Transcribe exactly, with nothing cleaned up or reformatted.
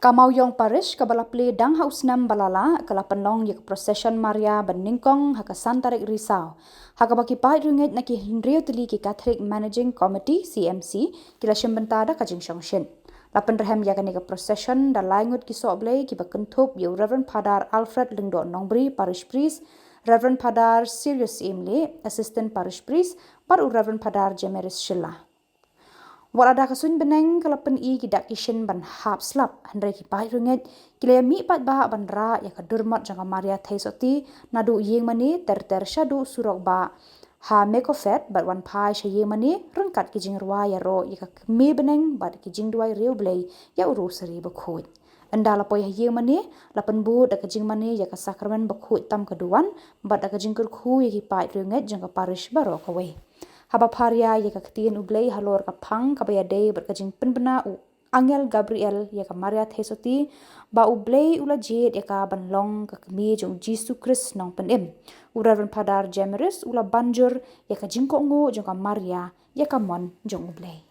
Ka Mawiong Parish, kaba la plie dang ha u snem ba la lah, ka la pynlong ïa ka procession Maria ba nyngkong ha ka san tarik Risaw, ha kaba ki paid riewngeit na ki hynriew tylli ki Catholic Managing Committee, C M C, ki la shim bynta da ka jingshongshit. La pynrhem ïa kane ka procession da lai ngut ki sohblei kiba kynthup ïa u Reverend Father Alfred Lyngdoh Nongbri, Parish Priest, Reverend Father Sirius Imli, Assistant Parish Priest, bad u Reverend Father Jemiris Shylla. Wat la da ka suiñ bneng, ka la pyni ki dak ki shin ban hap slap, hynrei ki paid riewngeit ki la ïa mih paidbah ban rah ïa ka durmot jong ka Maria Theisotti, naduh ïing mane ter ter shaduh surok bah ha Mekophet bad wan phai sha ïing mane ryngkat ki jingrwai ïaroh ïa ka Kmie bneng bad ki jingduwai riewblei ïa u Rosary bakhuid. Ynda la poi ha ïing mane, la pynbud da ka jingmane ïa ka Sakramen bakhuid tam ka duwan bad da ka jingkyrkhu ïa ki paid riewngeit jong ka parish baroh kawei. Haba pharia ïa ka Ktien U Blei halor ka phang kaba ïadei bad ka jingpynbna u Angel Gabriel ïa ka Maria Theisotti, ba U Blei u la jied ïa ka ban long ka Kmie jong u Jisu Khrist Nongpynim, u Reverend Father Jemiris u la ban jur ïa ka jingkohnguh jong ka Maria ïa ka mon jong U Blei.